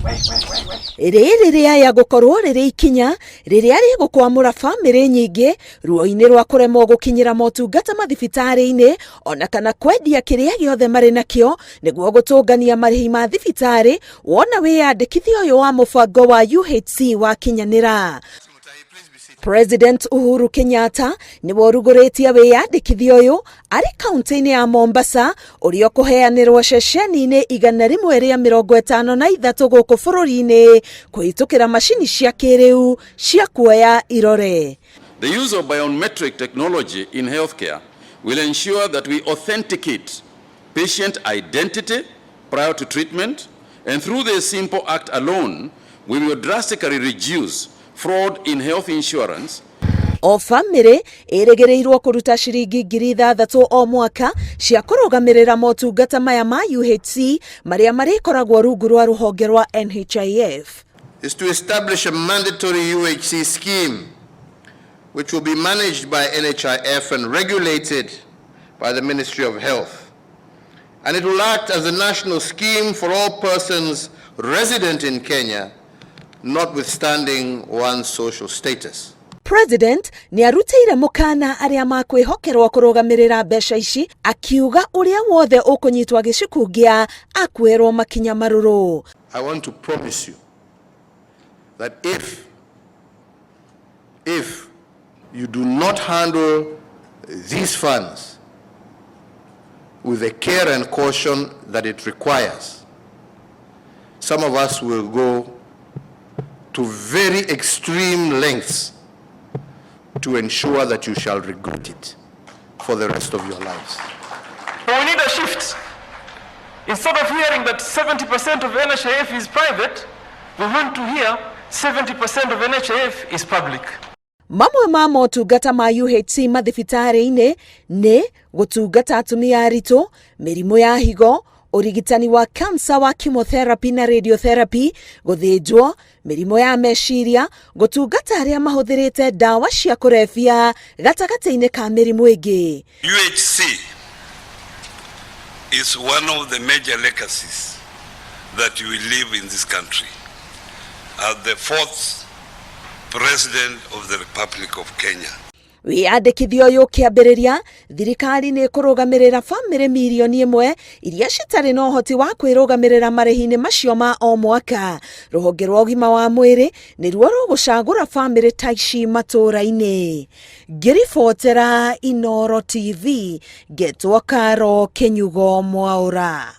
Rĩrĩ rĩaya gũkorwo rĩrĩ ikinya rĩrĩa rĩgũkwamũra bamĩrĩ nyingĩ ruo-inĩ rwa kũremwo gũkinyĩra motungata mathibitarĩ-inĩ ona kana kwendia kĩrĩa gĩothe marĩ nakĩo nĩguo gũtũngania marĩhi ma thibitarĩ wona wĩyandĩkithia ũyũ wa mũbango wa UHC wakinyanĩra. President Uhuru Kenyatta nĩwe ũrugũrĩtie wĩyandĩkithia ũyũ arĩ kaunti-inĩ ya Mombasa ũrĩa ũkũheanĩrwo ceceni-inĩ 153 gũkũ bũrũri-inĩ kũhĩtũkĩra macini cia kĩrĩu cia kuoya irore. The use of biometric technology in healthcare will ensure that we authenticate patient identity prior to treatment, and through this simple act alone, we will drastically reduce fraud in health insurance. O bamĩrĩ ĩrĩgĩrĩirwo kũruta ciringi 6,000 o mwaka cia kũrũgamĩrĩra motungata maya ma UHC marĩa marĩkoragwo rungu rwa rũhonge rwa NHIF. Is to establish a mandatory UHC scheme which will be managed by NHIF and regulated by the Ministry of Health. And it will act as a national scheme for all persons resident in Kenya, notwithstanding one's social status. President nĩ arutĩire mũkana arĩa makwĩhokerwo kũrũgamĩrĩra mbeca ici akiuga ũrĩa wothe ũkũnyitwo agĩcikungia akuĩrwo makinya marũrũ. I want to promise you that if you do not handle these funds with the care and caution that it requires, some of us will go to very extreme lengths to ensure that you shall regret it for the rest of your lives. We need a shift. Instead of hearing that 70% of NHIF is private, we want to hear 70% of NHIF is public. Mamwe ma motungata ma UHC mathibitarĩ-inĩ nĩ gũtungata atumia aritũ, mĩrimũ ya higo, ũrigitani wa kansa wa chemotherapy na radiotherapy, gũthĩnjwo, mĩrimũ ya meciria, gũtungata arĩa mahũthĩrĩte ndawa cia kũrebia gatagatĩ-inĩ ka mĩrimũ ĩngĩ. UHC is one of the major legacies that you will leave in this country as the fourth President of the Republic of Kenya. Wĩyandĩkithia ũyũ ũkĩambĩrĩria, thirikari nĩ ĩkũrũgamĩrĩra bamĩrĩ 1 mirioni iria citarĩ na ũhoti wa kwĩrũgamĩrĩra marĩhi-inĩ macio ma o mwaka. Rũhonge rwa ũgima wa mwĩrĩ nĩruo rũgũcagũra bamĩrĩ ta ici matũũra-inĩ. Ngĩribotera Inooro TV, ngetwo Karo Kĩnyugo Mwaũra.